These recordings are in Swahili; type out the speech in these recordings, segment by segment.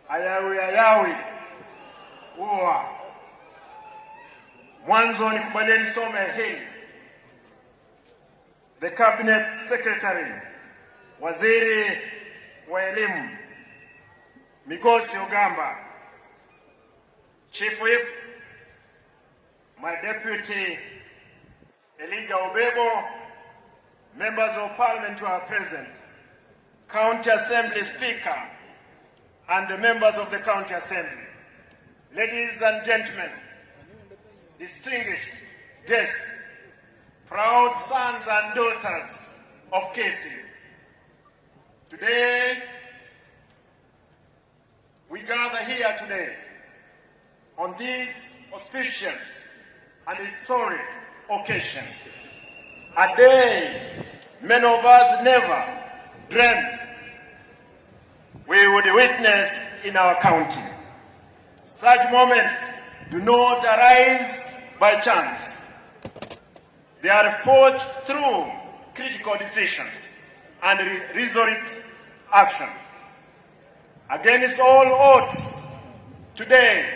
Ayawi ayawi uwa. Mwanzo nikubalie nisome hili. The Cabinet Secretary, Waziri wa Elimu Migosi Ogamba, Chief Whip, my Deputy Elijah Obebo, members of Parliament who are present, County Assembly Speaker, and the members of the County Assembly, ladies and gentlemen, distinguished guests, proud sons and daughters of Kisii. Today, we gather here today on this auspicious and historic occasion, a day many of us never dreamed we would witness in our county. Such moments do not arise by chance. They are forged through critical decisions and resolute action. Against all odds, today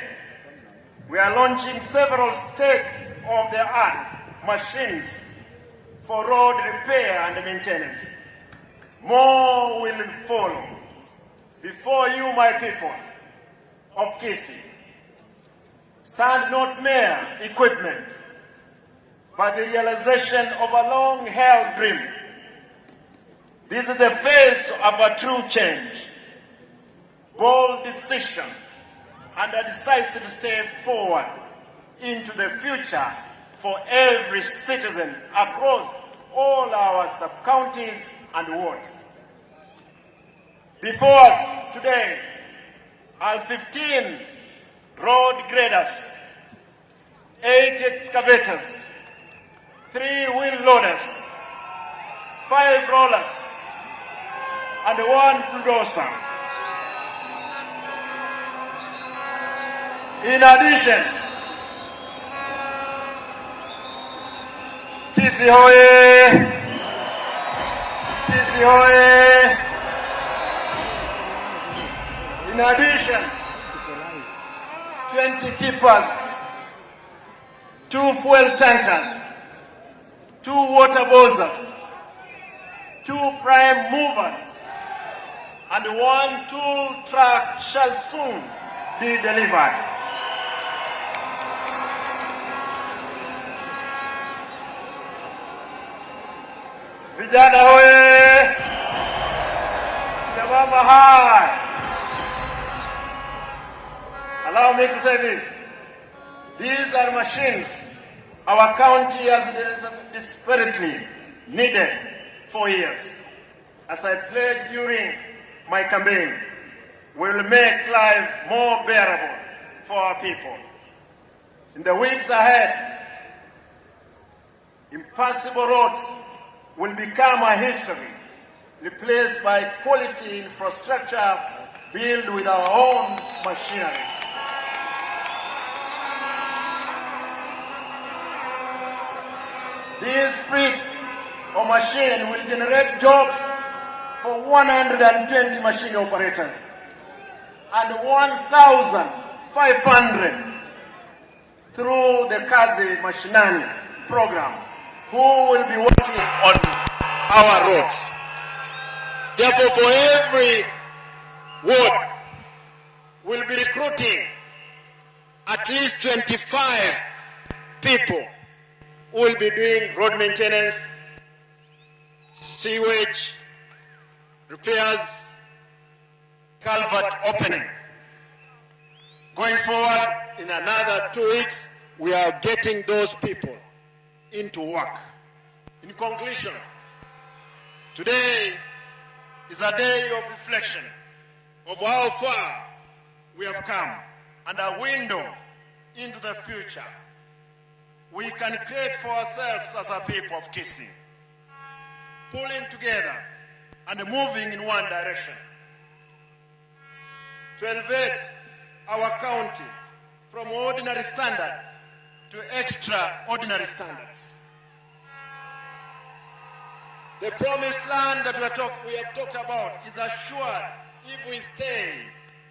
we are launching several state-of-the-art machines for road repair and maintenance. More will follow. Before you, my people of Kisii, stand not mere equipment, but the realization of a long-held dream. This is the face of a true change, bold decision, and a decisive step forward into the future for every citizen across all our sub-counties and wards. Before us today are 15 road graders, 8 excavators, 3 wheel loaders, 5 rollers, and 1 bulldozer. In addition, Kisii hoye! Kisii hoye! In addition, 20 tippers, 2 fuel tankers, 2 water bowsers, 2 prime movers, and 1 tool truck shall soon be delivered. Vijana hoye! Kina mama hai! Allow me to say this. These are machines our county has desperately needed for years. As I pledged during my campaign, we will make life more bearable for our people. In the weeks ahead, impassable roads will become a history, replaced by quality infrastructure built with our own machineries. This fleet or machine will generate jobs for 120 machine operators and 1,500 through the Kazi Mashinani program, who will be working on our roads. Therefore, for every ward, we'll be recruiting at least 25 people who will be doing road maintenance, sewage repairs, culvert opening. Going forward, in another 2 weeks, we are getting those people into work. In conclusion, today is a day of reflection of how far we have come and a window into the future we can create for ourselves as a people of Kisii, pulling together and moving in one direction to elevate our county from ordinary standard to extraordinary standards. The promised land that we have talked about is assured if we stay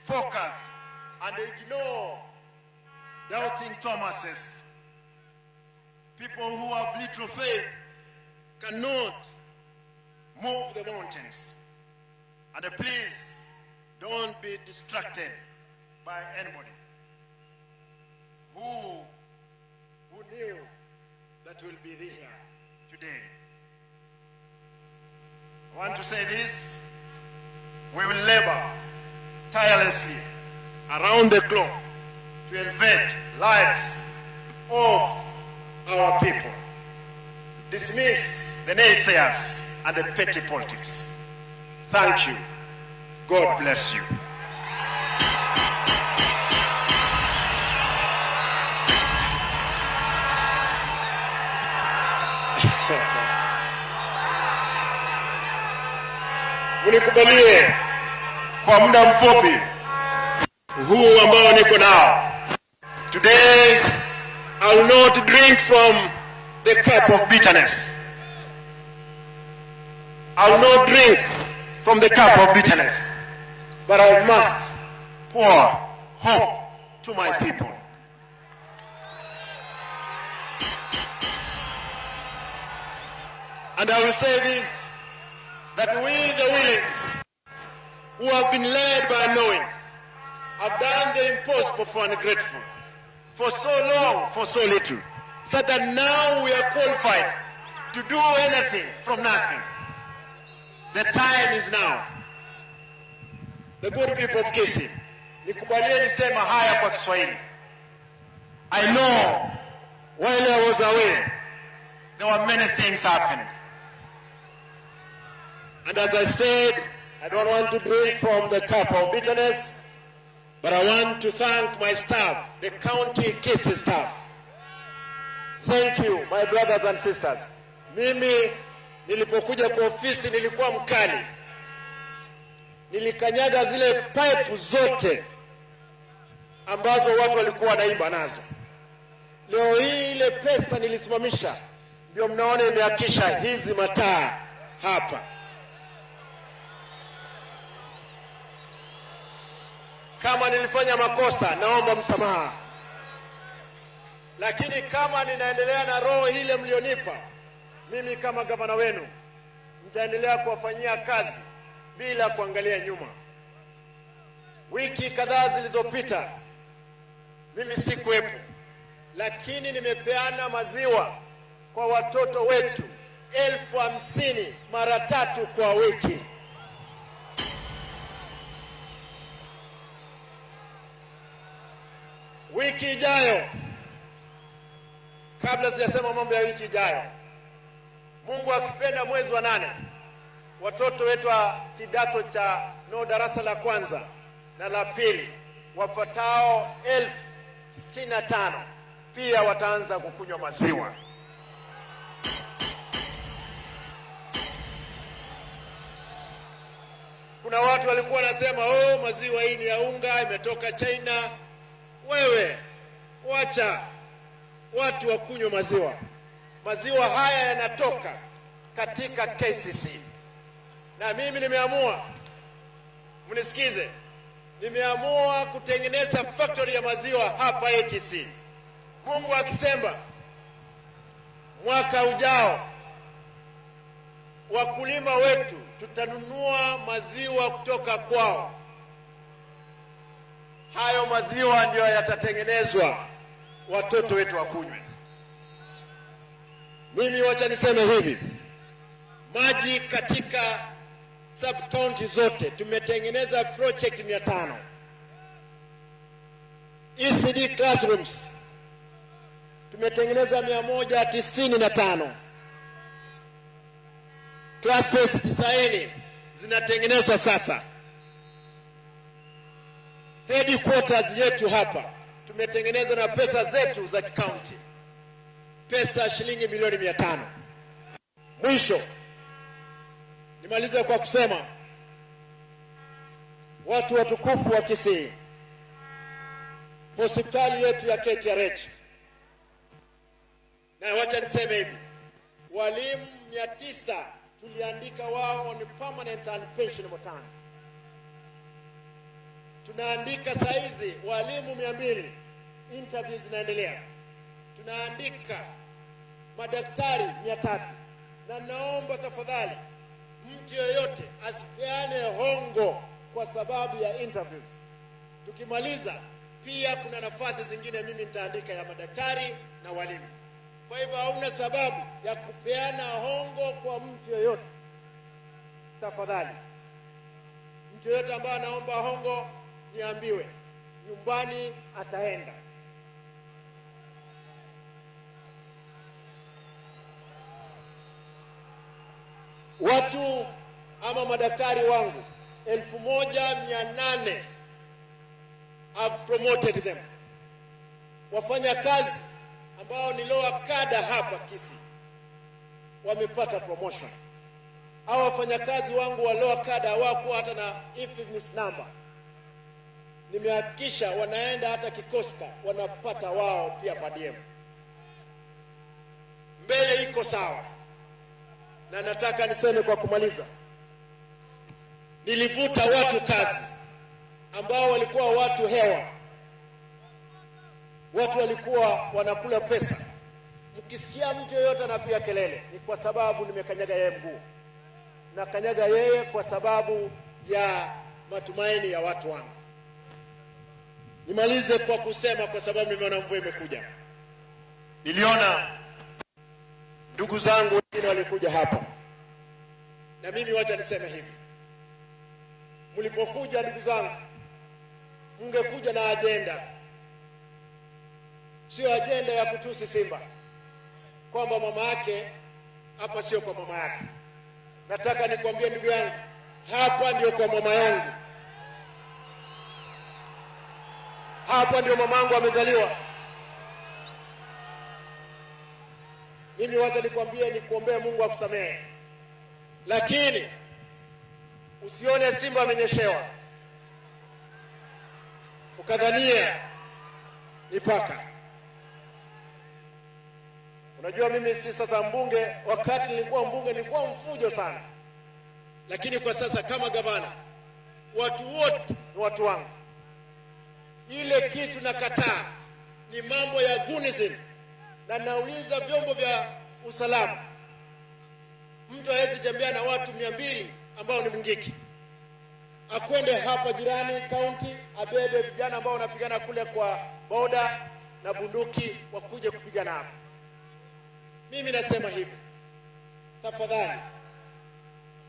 focused and ignore doubting Thomases. People who have little faith cannot move the mountains. And please don't be distracted by anybody who knew that will be there today. I want to say this. We will labor tirelessly around the clock to elevate lives of our people. Dismiss the naysayers and the petty politics. Thank you. God bless you. Mnikubalie kwa muda mfupi huu ambao niko nao. Today I will not drink from the cup of bitterness. I will not drink from the cup of bitterness, but I must pour hope to my people. And I will say this, that we, the willing, who have been led by knowing, have done the impossible for ungrateful, for so long, for so little, so that now we are qualified to do anything from nothing. The time is now. The good people of Kisii, nikubalie nisema haya kwa Kiswahili. I know while I was away, there were many things happening. And as I said, I don't want to drink from the cup of bitterness, but I want to thank my staff, the county Kisii staff. Thank you, my brothers and sisters. Mimi nilipokuja kwa ofisi nilikuwa mkali, nilikanyaga zile pipe zote ambazo watu walikuwa wanaiba nazo. Leo hii ile pesa nilisimamisha, ndio mnaona imeakisha hizi mataa hapa. Kama nilifanya makosa, naomba msamaha, lakini kama ninaendelea na roho ile mlionipa, mimi kama gavana wenu nitaendelea kuwafanyia kazi bila kuangalia nyuma. Wiki kadhaa zilizopita mimi sikuwepo, lakini nimepeana maziwa kwa watoto wetu 50,000 mara tatu kwa wiki. Wiki ijayo, kabla sijasema mambo ya wiki ijayo, Mungu akipenda, mwezi wa 8 watoto wetu wa kidato cha no darasa la kwanza na la pili wafuatao 65,000 pia wataanza kukunywa maziwa. Kuna watu walikuwa wanasema, oh, maziwa hii ni ya unga imetoka China. Wewe wacha watu wakunywe maziwa. Maziwa haya yanatoka katika KCC. Na mimi nimeamua, mnisikize, nimeamua kutengeneza factory ya maziwa hapa ATC. Mungu akisema mwaka ujao wakulima wetu tutanunua maziwa kutoka kwao. Hayo maziwa ndio yatatengenezwa watoto wetu wakunywe. Mimi wacha niseme hivi, maji katika sub county zote tumetengeneza project 500. ECD classrooms tumetengeneza 195. Classes 90 zinatengenezwa sasa. Headquarters yetu hapa tumetengeneza na pesa zetu za county, pesa shilingi milioni 500. Mwisho nimalize kwa kusema watu watukufu wa Kisii, hospitali yetu ya KTRH, na wacha niseme hivi, walimu 900 tuliandika wao on permanent and pensionable terms. Tunaandika saizi walimu 200, interviews zinaendelea. Tunaandika madaktari 300, na naomba tafadhali mtu yeyote asipeane hongo kwa sababu ya interviews. Tukimaliza pia kuna nafasi zingine mimi nitaandika ya madaktari na walimu. Kwa hivyo hauna sababu ya kupeana hongo kwa mtu yeyote. Tafadhali, mtu yeyote ambaye anaomba hongo niambiwe, nyumbani ataenda. Watu ama madaktari wangu 1800, I've promoted them. Wafanya kazi ambao ni lower cadre hapa Kisii wamepata promotion. Hao wafanyakazi wangu wa lower cadre hawakuwa hata na IFMIS number, nimehakikisha wanaenda hata Kikoska wanapata wao pia per diem. Mbele iko sawa, na nataka niseme kwa kumaliza, nilivuta watu kazi ambao walikuwa watu hewa, watu walikuwa wanakula pesa. Mkisikia mtu yeyote anapiga kelele, ni kwa sababu nimekanyaga yeye mguu, na kanyaga yeye kwa sababu ya matumaini ya watu wangu. Nimalize kwa kusema, kwa sababu nimeona mvua imekuja. Niliona ndugu zangu wengine walikuja hapa, na mimi wacha niseme hivi, mlipokuja ndugu zangu, mngekuja na ajenda, sio ajenda ya kutusi Simba kwamba mama yake hapa sio kwa mama yake. Nataka nikwambie ndugu yangu, hapa ndio kwa mama yangu, hapa ndio mamangu amezaliwa. Mimi wacha nikwambie, nikuombee Mungu akusamehe, lakini usione Simba amenyeshewa ukadhania ni paka. Unajua mimi si sasa mbunge. Wakati nilikuwa mbunge nilikuwa mfujo sana, lakini kwa sasa kama gavana, watu wote ni watu wangu. Ile kitu nakataa ni mambo ya goonism, na nauliza vyombo vya usalama, mtu hawezi tembea na watu 200 ambao ni Mungiki, akwende hapa jirani kaunti abebe vijana ambao wanapigana kule kwa boda na bunduki wakuje kupigana hapa. Mimi nasema hivi, tafadhali,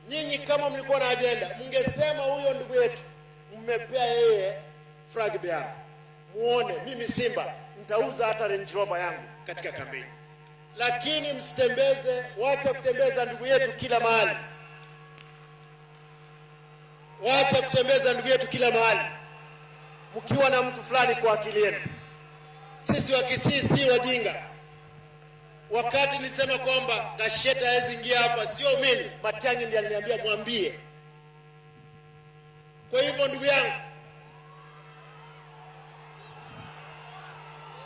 nyinyi kama mlikuwa na ajenda, mngesema huyo ndugu yetu mmepea yeye flag bearer, muone mimi Simba nitauza hata Range Rover yangu katika kampeni, lakini msitembeze, wacha kutembeza ndugu yetu kila mahali, wacha kutembeza ndugu yetu kila mahali, mkiwa na mtu fulani kwa akili yenu. Sisi wa Kisii si wajinga. Wakati nilisema kwamba Gacheta hawezi ingia hapa, sio mimi, Matiang'i ndiye aliniambia mwambie. Kwa hivyo ndugu yangu,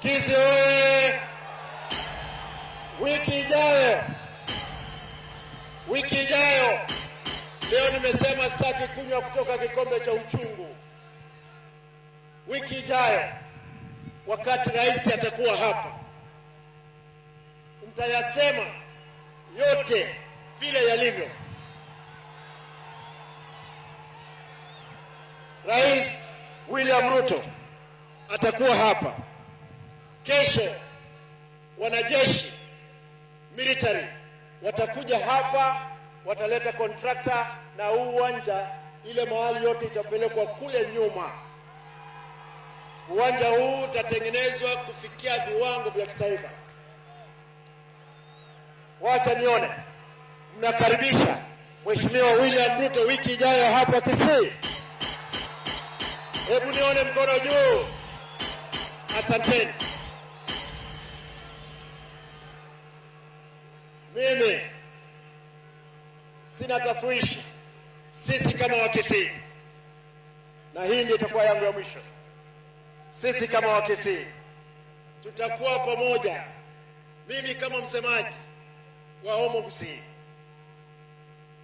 Kisii oye! Wiki ijayo, wiki ijayo, leo nimesema sitaki kunywa kutoka kikombe cha uchungu. Wiki ijayo, wakati rais atakuwa hapa, nitayasema yote vile yalivyo. Rais William Ruto atakuwa hapa kesho. Wanajeshi military watakuja hapa, wataleta contractor na huu uwanja, ile mahali yote itapelekwa kule nyuma. Uwanja huu utatengenezwa kufikia viwango vya kitaifa. Wacha nione, mnakaribisha Mheshimiwa William Ruto wiki ijayo hapa Kisii. Hebu nione mkono juu. Asanteni. Mimi sina tashwishi. Sisi kama Wakisii, na hii ndio itakuwa yangu ya mwisho. Sisi kama Wakisii tutakuwa pamoja. Mimi kama msemaji wa Homo Kisii,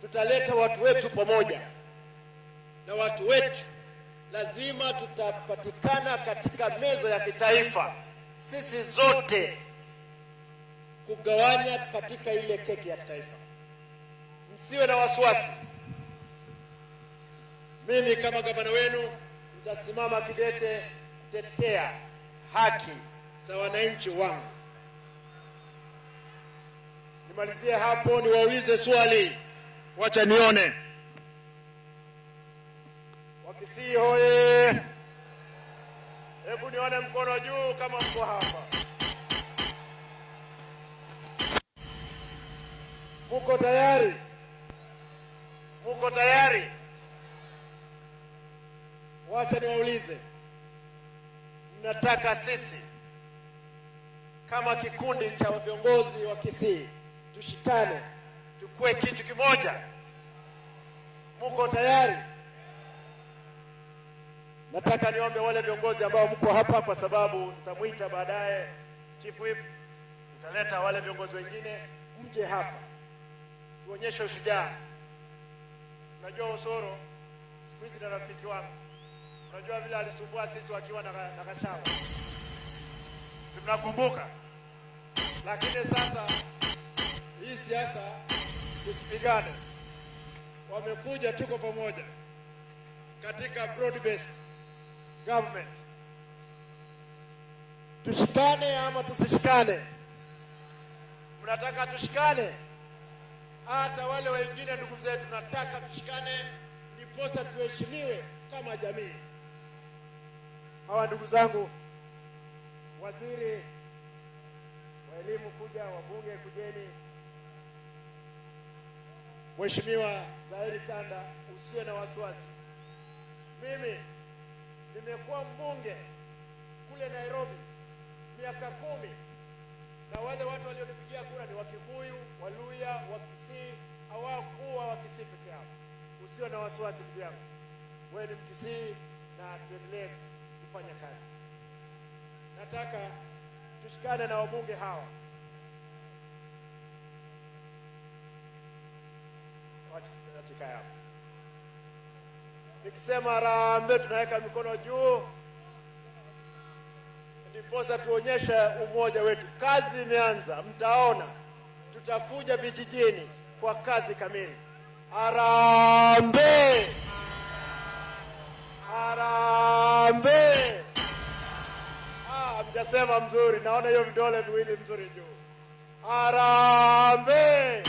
tutaleta watu wetu pamoja, na watu wetu Lazima tutapatikana katika meza ya kitaifa sisi zote kugawanya katika ile keki ya kitaifa. Msiwe na wasiwasi, mimi kama gavana wenu nitasimama kidete kutetea haki za wananchi wangu. Nimalizie hapo, niwaulize swali, wacha nione. Wakisii hoye! Hebu nione mkono juu kama mko hapa. Muko tayari? Muko tayari? Wacha niwaulize, mnataka sisi kama kikundi cha viongozi wa Kisii tushikane, tukue kitu kimoja? Muko tayari? Nataka niombe wale viongozi ambao mko hapa, kwa sababu nitamwita baadaye Chief Whip, nitaleta wale viongozi wengine, mje hapa tuonyeshe ushujaa. Unajua Osoro siku hizi na rafiki wangu, unajua vile alisumbua sisi wakiwa na Gachagua, si mnakumbuka? Lakini sasa hii siasa tusipigane, wamekuja, tuko pamoja katika broad based government. Tushikane ama tusishikane? Mnataka tushikane? Hata wale wengine ndugu zetu, nataka tushikane, ndiposa tuheshimiwe kama jamii. Hawa ndugu zangu, waziri wa elimu kuja, wabunge kujeni. Mheshimiwa Zaheri Tanda, usiwe na wasiwasi. Mimi nimekuwa mbunge kule Nairobi miaka 10, na wale watu walionipigia kura ni Wakikuyu, Waluya, Wakisii, hawakuwa Wakisii peke yao. Usiwe na wasiwasi ndugu yangu, wewe ni Mkisii na tuendelee kufanya kazi. Nataka tushikane na wabunge hawa. Wacha hapo. Nikisema harambee, tunaweka mikono juu, ndiposa tuonyeshe umoja wetu. Kazi imeanza, mtaona tutakuja vijijini kwa kazi kamili. Harambee! Harambee! Ah, mjasema mzuri, naona hiyo vidole viwili mzuri juu. Harambee!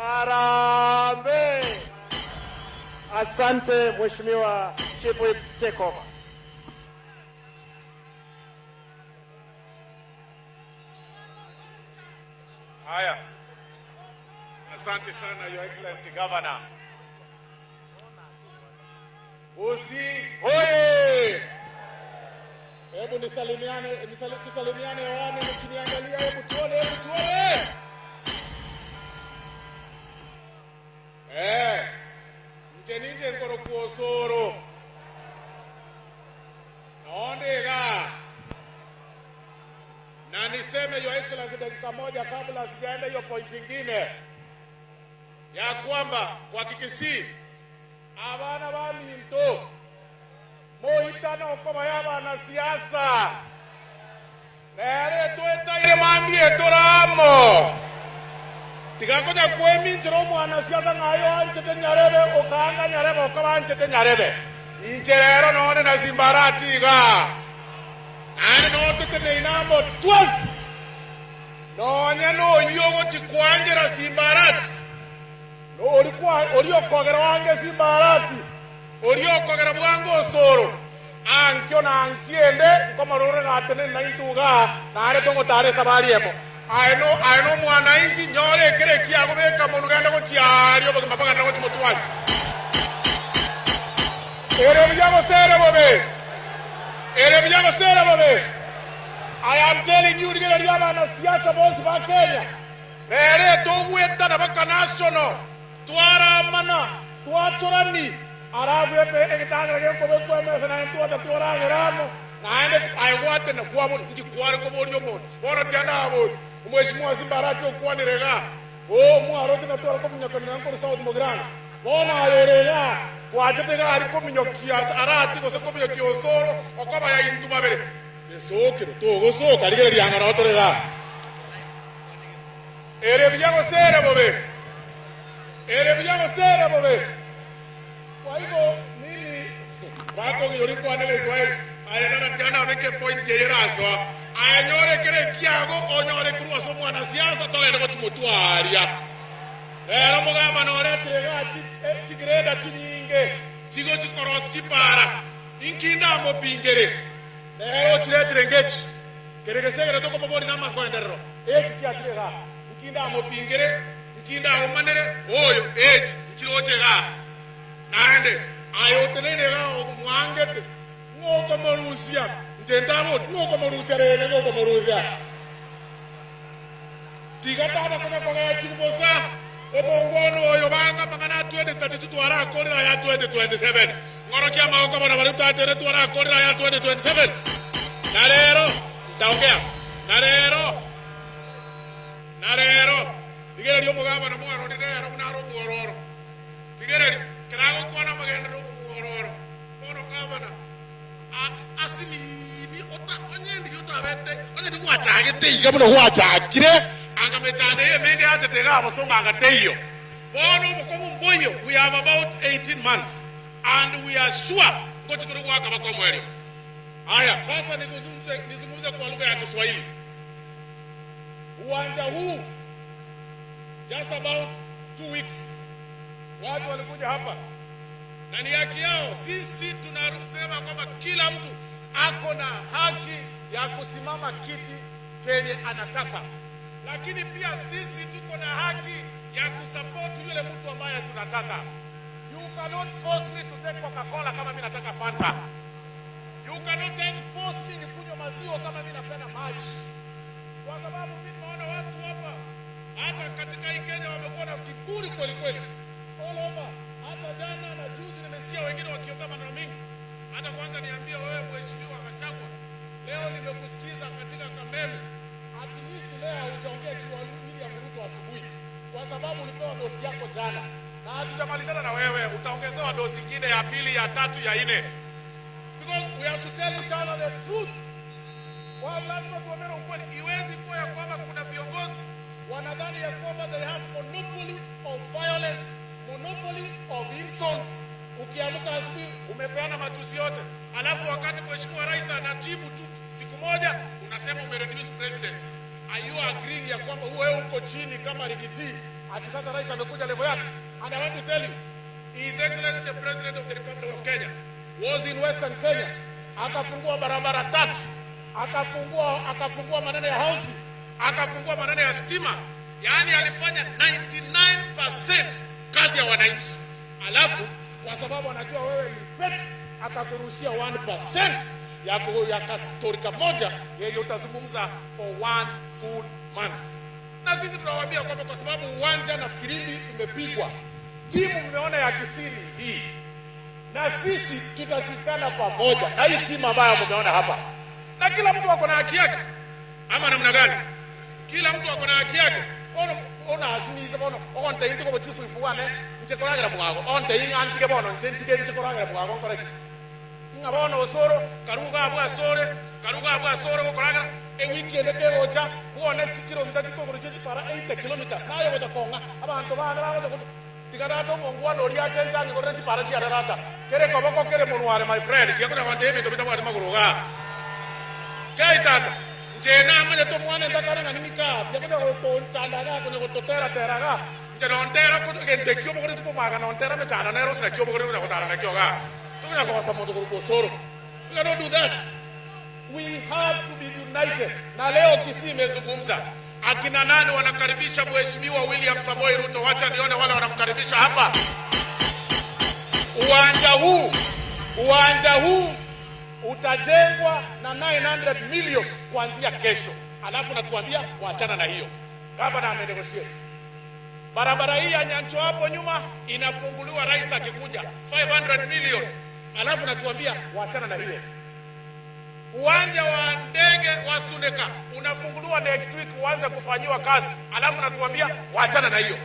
Harambee! Asante Mheshimiwa Chief Whip, take over. Haya, asante sana, Your Excellency Governor. Busi hoye! Hebu nisalimiane, tusalimiane hewani mkiniangalia, hebu tuone, hebu tuone. Nje ninje nkoro kuosoro. Naondega. Na niseme, Your Excellency, dakika moja kabla sijaenda hiyo point ingine, ya kwamba kwa Kikisii abana ba minto moitana okoma ya bana siasa rere twetaire mambie toramo tigakonya kweminchera omwana siasa ng'ayo anchete nyarebe okanga nyarebe okoba anchete nyarebe inche rero none na Simbarati iga naende notete neinambo 12 nonya noyio gochikwanjera Simbarati oriokogera wange Simbarati oriokogera bwango osoro ankio na ankiende nkomarore gatene na intuga nare tongotare sabari emo aye no mwananchi nyore ekere kiagobeka mono genda gochiaria obogima bagenda gochimotwari ere buya bobe ere buya bobe. I am telling you, rigera abana siasa bonsi ba Kenya rere togwetana baka national twaramana twachorani arabu egitangera gekobekwa emesa naende twacha tworageramo naende aigwatene kwabo nkikware koboria omonto bono tiga abori omweshimiwa Simbarati okwanire iga o mwaroche natwara komunyakanira nkoro South Mugirango bono aye ore iga. Gwachete gari kominyokia arati gose kominyokia osoro okoba ya intu babere esokero togosoka rigereria ng'ana otorega ere buya gosere bobe ere buya gosere bobe. Kwa hivyo mimi bakogiyori kwane Kiswahili aye nabeke point yeyeraswa anyore kere kiago onyore kurwa so mwana siasa tolende gochimutwaria rero mugamba noretire ga chigreda chinyinge chigo chikorosi chipara inkinda mopingere rero chiretire ngechi kere gesegere tokobobori namakoenderero echi chiachire ga nkinda mopingere nkinda omanere oyo echi nchiroche ga naende ayotenene ga omwangete ng'oko morusia nje ndabo ng'oko morusia rene ng'oko morusia tiga tata kona kogaya chikubosa omongwono oyo banga mang'ana 2032 twarakorera ya 2027 ng'orokia maoko bona bari tatere twarakorera ya 2027 na rero ntaongea na rero na rero rigereria omogabana mwarori rero buna are omwororo rigereria keragokwana magendero omwororo bono gavana asinini ota onyendi otabete onyendi gwachagete iga buno gwachakire angamechane emenge yachetega abosonga angateiyo bono obokongu mboyo. We have about 18 months and we are sure ngochi turi gwaka bakomwerio. Haya, sasa nizungumze kwa lugha ya Kiswahili. Uwanja huu, just about 2 weeks, watu walikuja hapa na ni haki yao. Sisi tunasema kwamba kila mtu ako na haki ya kusimama kiti chenye anataka, lakini pia sisi tuko na haki ya kusupport yule mtu ambaye tunataka. You cannot force me to take Coca-Cola kama mimi nataka Fanta. You cannot force me nikunywe maziwa kama mimi napenda maji, kwa sababu mimi naona watu hapa hata katika hii Kenya wamekuwa na kiburi kweli kweli, all over. Hata jana na juzi nimesikia wengine wakiongea maneno mingi. Hata kwanza niambie wewe Mheshimiwa Gachagua, leo nimekusikiza katika Kameme, at least leo hujaongea juu ya William Ruto asubuhi, kwa sababu ulipewa dosi yako jana na hatujamalizana na wewe, utaongezewa dosi ingine ya pili, ya tatu, ya nne, because we have to tell each other the truth. Well, lazima tuambiane ukweli. Iwezi kuwa ya kwamba kuna viongozi wanadhani ya kwamba they have monopoly of violence, monopoly of insults. Ukiamka asubuhi umepeana matusi yote, alafu wakati mheshimiwa rais anajibu tu siku moja unasema umereduce presidency. Are you agreeing ya kwamba wewe uko chini kama Riggy G, ati sasa rais amekuja level yake? And I want to tell you, His Excellency the President of the Republic of Kenya was in Western Kenya, akafungua barabara tatu, akafungua maneno ya housing, akafungua maneno ya stima, yaani alifanya 99% kazi ya wananchi, alafu kwa sababu anajua wewe ni petty, akakurushia 1% ya kastori kamoja yenye utazungumza for one full month. Na sisi tunawaambia kwamba kwa sababu uwanja na filimbi imepigwa, timu mmeona ya Kisii ni hii, na sisi tutashikana pamoja na hii timu ambayo mmeona hapa, na kila mtu ako na haki yake, ama namna gani? Kila mtu ako na haki yake. Ono ona asimisa bono onte inti ko chifu ipuane nche koragera mwago onte inga antike bono nche ntike nche koragera mwago nkoreke inga bono osoro karuga abwa asore karuga abwa asore gokoragera ewiki ende kegocha bwone chikilomita chikogoro chechipara 80 kilometers nayo gocha konga abantu bana bagocha tigarata omongwana oria achenjangi korere chipara chiarerata kere koboko kere monware. My friend, tiga abantu ebinto bitabwate maguru ga keitata nje namanyete omwana entakana ng'a nimika tiga gotonchandaga konya gototerateraga nche nontera gente kio bogore tukomaga nontera mechano nero sina kio bogore konya gotara nakio ga tukonya kogosa moto kuru osoro. We cannot do that. We have to be united. Na leo Kisii imezungumza. Akina nani wanakaribisha Mheshimiwa William Samoei Ruto? Wacha nione wale wanamkaribisha hapa. Uwanja huu utajengwa na 900 million kuanzia kesho, alafu natuambia waachana na hiyo. Gavana amenegotiate barabara hii ya Nyancho hapo nyuma inafunguliwa rais akikuja 500 million, alafu natuambia waachana na hiyo. Uwanja wa ndege wa Suneka unafunguliwa next week uanze kufanyiwa kazi, alafu natuambia waachana na hiyo.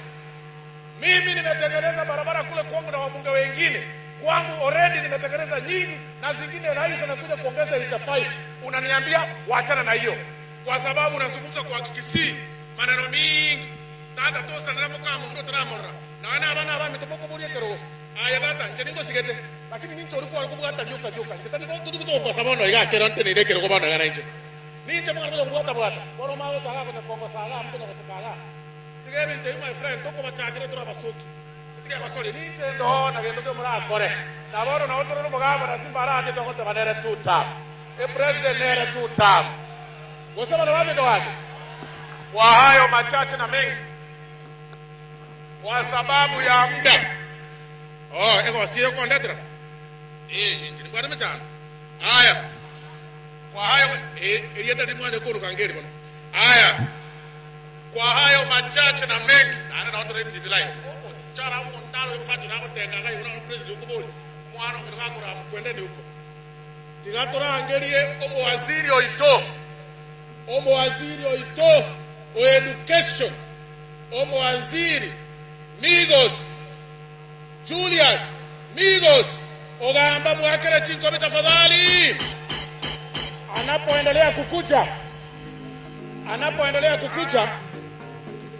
Mimi nimetengeneza barabara kule kwangu na wabunge wengine. Kwangu already nimetengeneza nyingi na zingine rais anakuja kuongeza 85. Unaniambia waachana na hiyo Kwa sababu unazungumza kwa Kikisii maneno mingi tata tosanira mukama mundu taramorora nawe na abana abami tomokoboria ekerogo aya tata nche ningosigete lakini ninche olikuwa alikubwata lyuka lyuka nche tani todigotokongosa bono iga kero nteneire ekerogo bono iga nainche ninche mwana kuja kubwata bwata bono mago chaga kuja kuongosa aga mtu koseka aga tiga ebinto ebi my friend tokobachakire tore abasoki tiga basoria ninche ndo na gendo kyo murakore na bono na otoro mugamba na simba araje tokoteba nere two term e president nere two term gosema na wabito wake. Kwa hayo machache na mengi, kwa sababu ya muda. Oh, eko siyo kondetera eh ninche nibwate mechano aya kwa hayo erieta rimwanje kuruka ngeri bono aya kwa hayo machache na mengi nane na otore TV live omo chara umo ndaro yosachi na kutenga kai una president ukuboli mwana ngakura kwendeni huko tigatorangerie omuwaziri oito omuwaziri oito o education omuwaziri Migos Julius Migos ogamba mwakere chinkobi tafadhali. Anapoendelea kukuja,